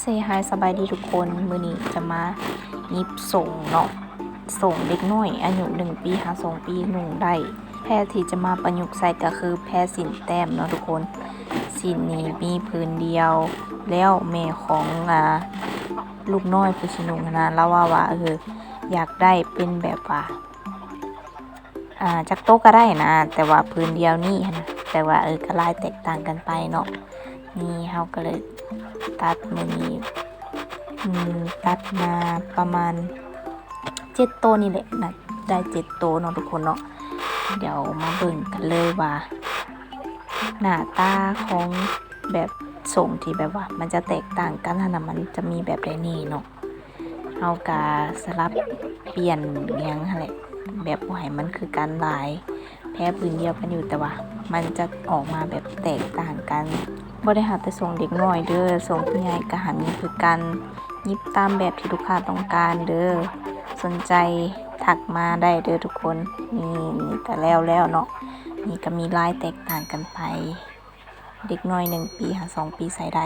Say hi ສະບາຍດີທຸກຄົນ, ມື້ນີ້ຈະມາຫຍິບສົ້ງເນາະ, ສົ້ງເດັກນ້ອຍອາຍຸໜຶ່ງປີຫາສອງປີນຸ່ງໄດ້. ແພທີ່ຈະມາປະຍຸກໃສ່ກະຄືແພສິ້ນແຕ້ມເນາະທຸກຄົນ. ສິ້ນນີ້ມີຜືນດຽວ ແລ້ວແມ່ຂອງ ອາ ລູກນ້ອຍຜູ້ຊິນຸ່ງຫັ້ນນະ ລາວເວົ້າວ່າ ເອີ ຢາກໄດ້ເປັນແບບວ່າ ອາ ຈັກໂຕກະໄດ້ນະ, ແຕ່ວ່າຜືນດຽວນີ້ຫັ້ນນະ, ແຕ່ວ່າ ເອີ ກະລາຍແຕກຕ່າງກັນໄປເນາະ. ນີ້ເຮົາກະເລີຍຕັດມື້ນີ້ ອືມ ຕັດມາປະມານເຈັດໂຕນີ້ແຫຼະນະ, ໄດ້ເຈັດໂຕເນາະທຸກຄົນເນາະ. ດຽວມາເບິ່ງກັນເລີຍວ່າ ໜ້າຕາຂອງແບບ ສົ້ງທີ່ແບບວ່າມັນຈະແຕກຕ່າງກັນຫັ້ນນະ ມັນຈະມີແບບໃດແດ່ເນາະ. ເຮົາກະສະຫຼັບປ່ຽນຫຍັງຫັ້ນແຫຼະ ແບບບໍ່ໃຫ້ມັນຄືກັນຫຼາຍ. ແພຜືນດຽວກັນຢູ່ ແຕ່ວ່າມັນຈະອອກມາແບບແຕກຕ່າງກັນ. ບໍ່ໄດ້ຮັບແຕ່ສົ້ງເດັກນ້ອຍເດີ, ສົ້ງຜູ້ໃຫຍ່ກະຫາມີຄືກັນ. ຫຍິບຕາມແບບທີ່ລູກຄ້າຕ້ອງການເດີ. ສົນໃຈທັກມາໄດ້ເດີທຸກຄົນ. ນີ້ ນີ້ກະແລ້ວແລ້ວເນາະ. ນີ້ກະມີລາຍແຕກຕ່າງກັນໄປ. ເດັກນ້ອຍໜຶ່ງປີຫາສອງປີໃສ່ໄດ້.